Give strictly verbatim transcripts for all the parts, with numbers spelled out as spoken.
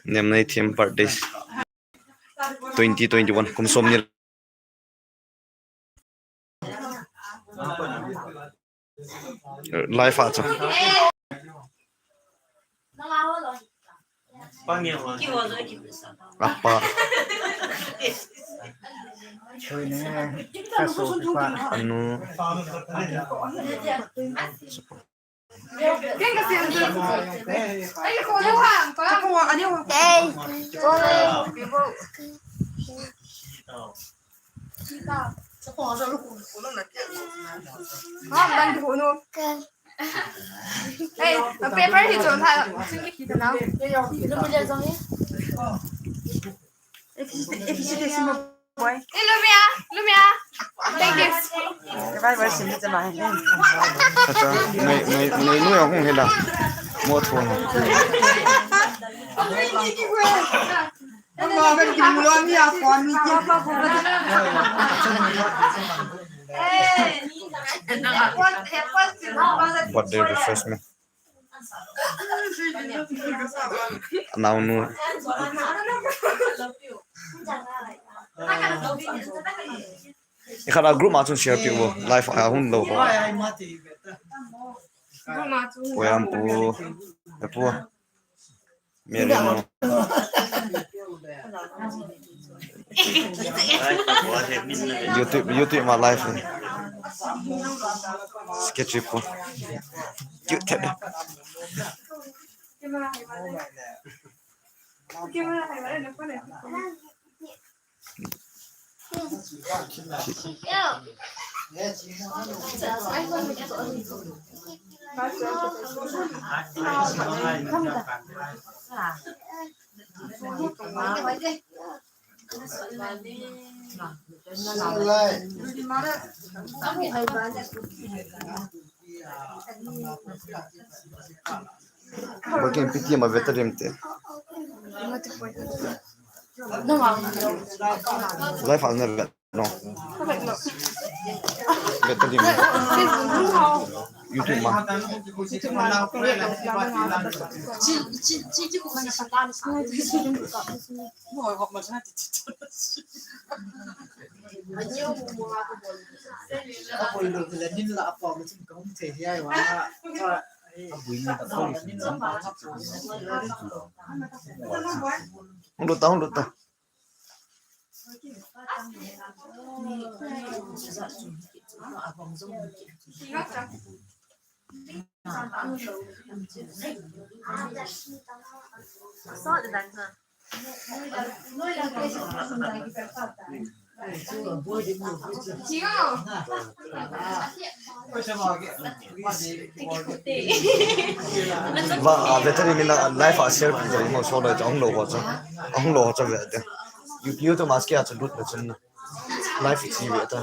Nemnei Thim birthday. Twenty twenty-one. Kum som ni. Live a chu. Apa. Anu. Hey, paper hi chon tha. Boy. Eh, Lumia, Lumia. Thank you. Acha, nei, nei, nei, nu ya hung hela. Mo thon. Birthday refreshment. Naonu. Ikhat a group ma chun share piu. Live a hung lou ho. Poyam pu. Pu. Mary no. YouTube, YouTube ma live ni. Sketchy pu. Cute. Bakin piti ma veteran te. Live a na vet no. Veteran. YouTube ma. Hung lut ta, hung lut ta. Ba, a, veteran min a live a share pi jai mo so lo cha hung lo ho cha. Hung lo ho cha ve de. You, you to mask ya cha lut na chun. Live chi ve ta.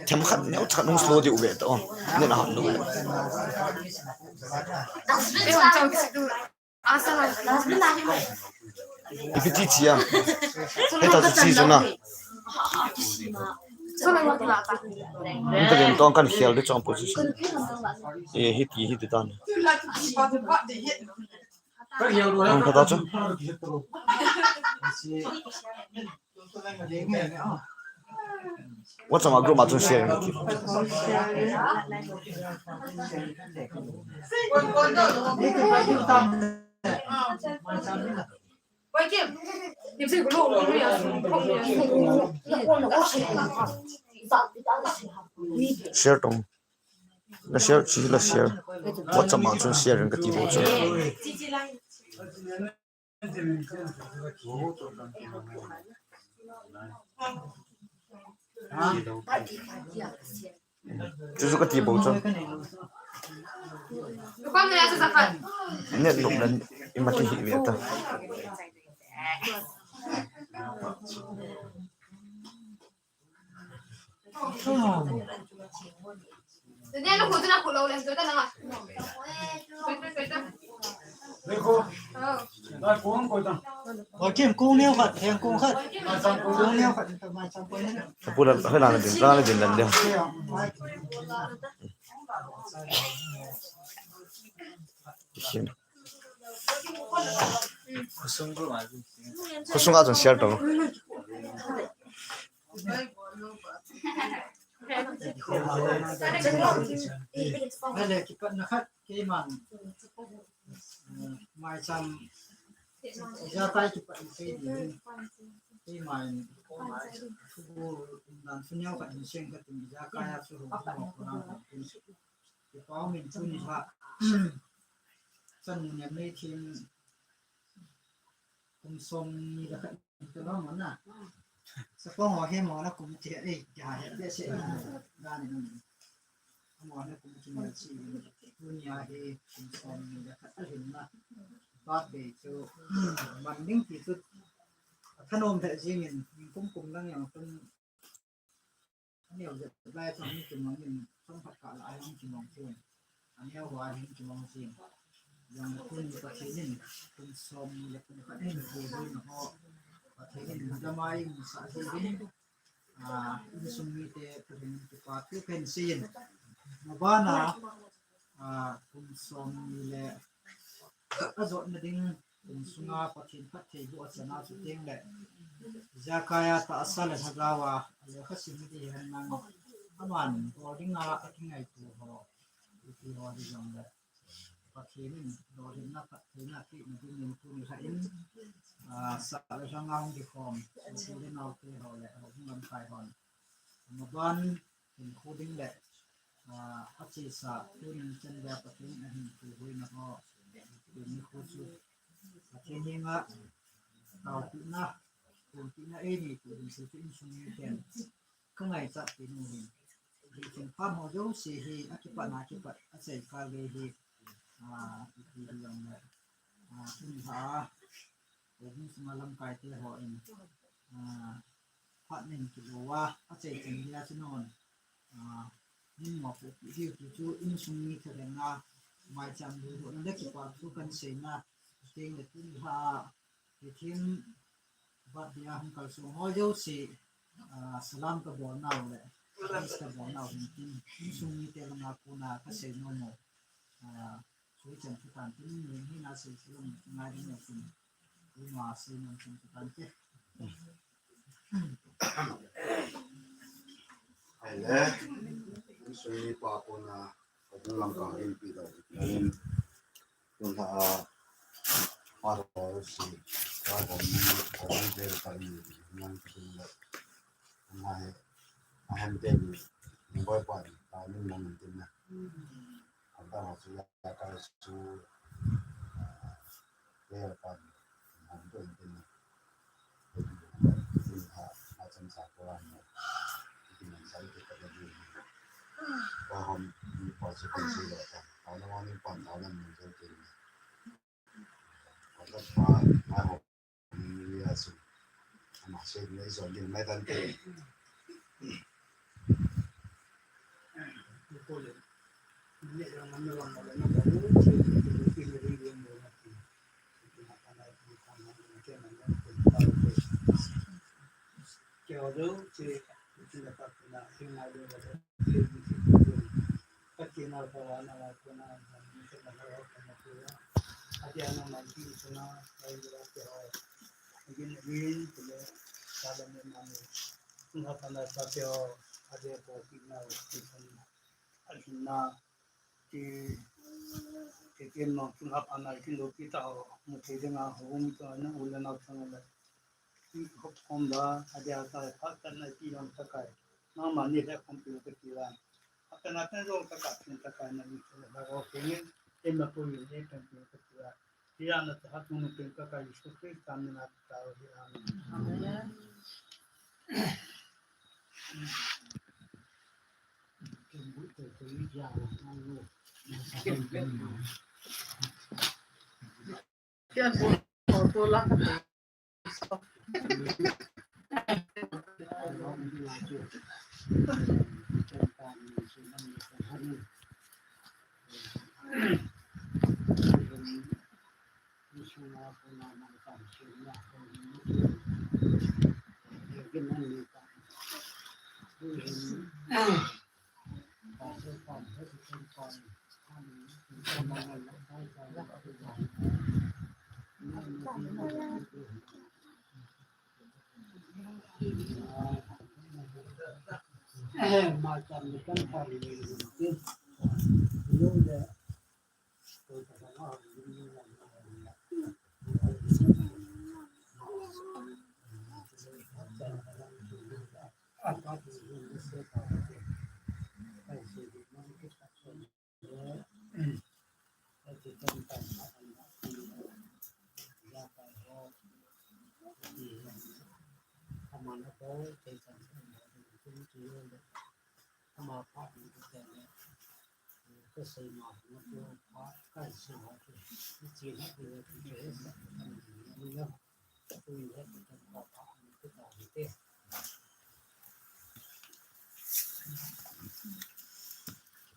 Themkhat neo chat nung slow diu ve to. Nen a hon lo. Ipi ti chia. Heta chu chi chu na. Inta den tong kan khel de chong position. E, hiti, hiti tan. Ang kata chu. WhatsApp a group ma chun share na ti. Share tong. La share, chi la share. WhatsApp ma chun share ka ti bo chun. Chu chu ka ti bo chu. Net nop nan i mati hi ve ta. Wa kim kung neo khat, heng kung khat. Kung neo khat, mai cham kung neo. Sapu la, hoi la na din, la na din dan dia. Khosung a chun share tong. Ahile kipatna khat keiman, eh, maicham ijakai kipat in sei ding. Keiman thubu dan suneo khat in seng khat in ijakai a chu ho ho ko lam khat in. Kipau min tuni ha. Chan nem nei thim kum som ni le khat in ka lo mo na. Sapong ho he mo na kum ti he, eh, ti ha he, ti se. Ga ni na. Mo na kum ti na chi. Tuni a he kum som ni le khat a hin na. Ba be chu. Man ding ti chu. Thanom the jing in, kum kum lang yang tun. Aneo jep lai chun hung kimang in, chomkhat kah lai hung kimang chun. Aneo vai hung kimang chun. Jong tuni Pathen in, kum som ni le kum khat in, kum ni ho. Pathen in, damai in, sa ji in. Ah, insung mite, Pathen in, kipa thu kahin sei in. Mabana, ah, kum som ni le, ajotna ding, Kum sunga Pathen phattheiboh achana chuteng le, ijakai a tahsa le lhagao a, alekha sim ding hen lang, aman bol dinga akingaito ho, ipi ho ding jong le, Pathen in lolhinna phattheina apehna dingin tuni khat in, ah, sah le lhanga hung kikhom, sopi le naote ho le, houbung lamkai hon. Maban, hinkho ding le, ah, achesa, tunin chan dia Pathen in ahin puihoina ho, tuni nikho chu Pathen henga taopehna, taopehna eini, tuni chu insung miten kangaichat pi nu hin. Hichun pam ho jouse hi, akipatna kipat, achai kal gei hi, ah, ipi hilou le, ah, tuni ha, houbung sunga lamkaite ho in, ah, phat nin kilou a, achai chan dia chu non, ah, nin mo pu pi diu ti chu insung mi thalhenga, maicham diu ho, nang le kipa thu kahin seina, teng le tuni ha, Pathen birthday a hung kalsong ho jouse, ah, salam kabol nau le, wish kabol nau hin tin, insung mite langa kona kasei nom u, ah, Sui chan chu tan tin, ni ni na sei sei lom ngai ding na tin. Ni ma sei nam chan chu tan te. Ahile, sui pa kona, houbung lamkai in pi dau. Tun ha, pa ro si, pa ro ni, pa ro ni, pa ro ni, nang pi la. Ngai, ahem te ni, ngai pa ni, pa ni mo ni tin na. Anta ho chu ya ka chu, ah, ya pa ni, ham to ni tin na. Tin ha, a chan sa ko an na. Tin na sa ni ka da ni. Pa ham ni pa chu kan si la ta. Pa na wa ni pa na na ni so tin na. Pa na pa, pa ho. Ni ya su. Ama se ni so ni mai tan te. Ti, ti kin nong chunga pha na kin lo pi ta ho, mu thei ding a ho, um, to na u le nau chang le. Ti khop khom da, a dia ta pha ta na ti yam ta kai. Nang ma ni le khom pi ka ti la. A ta na ta zo ta ka tin ta kai na ni le la ho ke ni, e ma pu ni e ta pi ka ti la. Ti ya na ta ha tu ni pi ka kai Jesu Christa min a ta ho. Amen. Amen.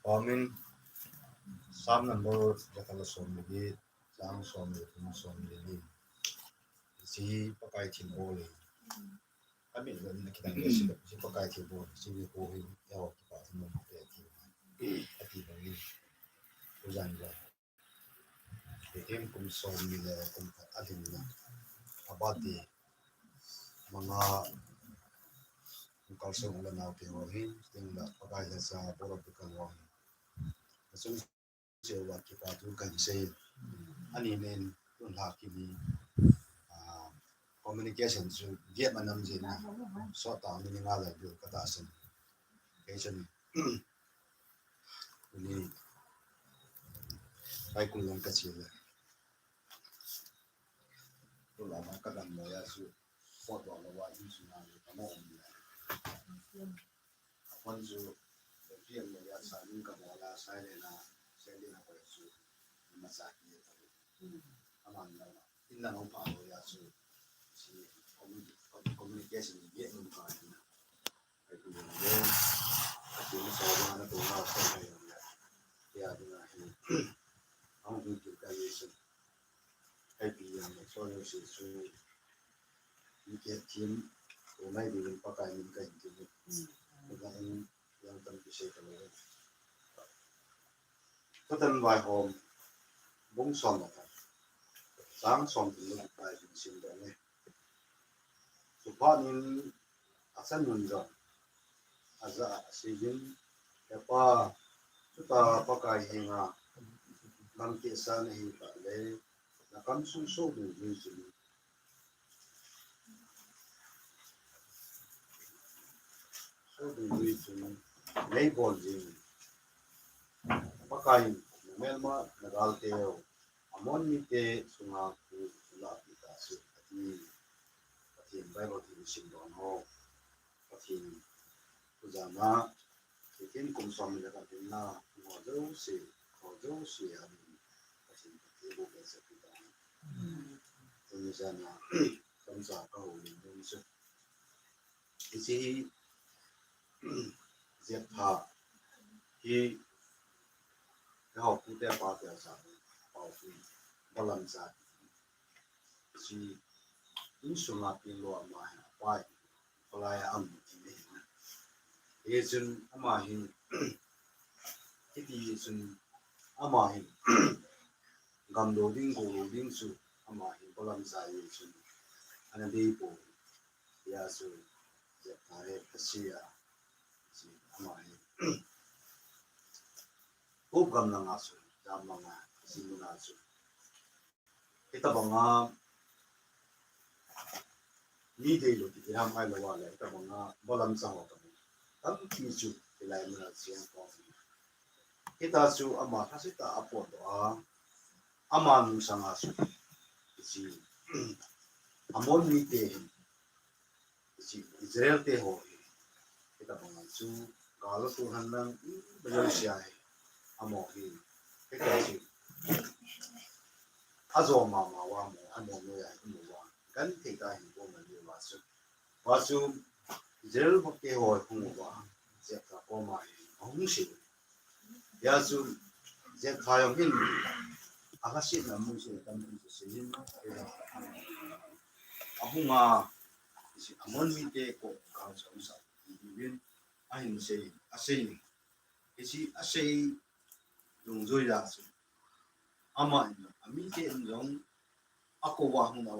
Amen. Psalm number jakhale som le get, chang som le thum, som le li. Hiche hi Pakai thilbol ahi. Amen. Lo na kidang le si, hiche Pakai thilbol, hiche hi ho hi, ya ho kipa thilbol pe ti. Ati bang ni. Ujan ja. Pathen kum som ni le kum khat a lhinna. Abati. Manga kum kal sung le nau te ho hi, ting la Pakai le sa bol a bikal ho hi. Asung se wa kipa thu kan sei. Ani nen tun la ki ni, ah, communication chu get ma nam jin na. So ta mi ni nga la du ka ta sen. Kei chen. Ni. Pai kun lang ka chi le. Tu la ma ka dam mo ya su. Ko to la wa in su na ni ka mo. Kon su. Pian mo ya sa ni ka mo la sa le na. Sa le na ko su. Ma sa ki ta. Ama na. In lang pa mo ya su. Si commu-, communication ni ye ni ka ni. Ai ku ni. Ati ni sa wa na to na sa ni. Ya ni na hi. Ang ni ki ka ye su. Ai pi yang so yo si su. Ni ke tim. Ko mai bi pa kai ni ka ni. Ko ka ni yang tam ki se ka lo. Pathen vaihom bung som le khat, chang som thum le khat sim doh inge. Chuphat in achanun jong aja a asei in, He Pa, chuta Pakai henga gamkehsa nahi tah le, nakam sung soh dungjui chun, soh dungjui chun nei bol jing. Pakai in namelma nagalteu Ammon mite sunga thu nalah peh tah se, ati. Pathen Bible thu sim doh ho. Pathen thu jana, Pathen kum som le khat hinna ho jouse, ho jouse a ding Pathen thu bu be se pi ta. Tuni jana, kamsa ka ho lim ding se. Hiche hi, Jephtha hi, ka ho pute pate sa, pau pi, balam sa. Si, insunga pi lo ama hi, pai, palai am ti ni. Hichun ama hin, hiti chun ama hin, gamlo ding, golo ding chu, ama hin, balam sa hichun, ana dei po. Hia chu, Jephtha hi, Persia, si ama hi. Kup gam langa chu, jam langa, si muna chu. Hitabanga, mi deilou ti ham ai lou a le, hitabanga, balam sa ho tabang. Tampi chu, hilai muna siang ko. Hita chu ama lhasetah a apot doh a, ama nungsanga chu, hiche, Ammon mite hin, hiche Israel te ho hi, hitabanga chu, gal a tu han lang, i, ba jouse a hi, amaho hi, hita chu, ajo mama uva mo, anom noiya imu uva, genthei tah in imu uva chu. Hua chu Israel bapte ho ahung uva, Jephthah koma hin ahung sei. Hijeh chun Jephthah jong hin, alhasetna mun sung tampi chu seiyin, ahunga, hiche Ammon mite koma gal chu ahung sa, ti uvin, ahin sei, asei. Hiche asei dungjui a chu, aman, amiten jong, akouva hung a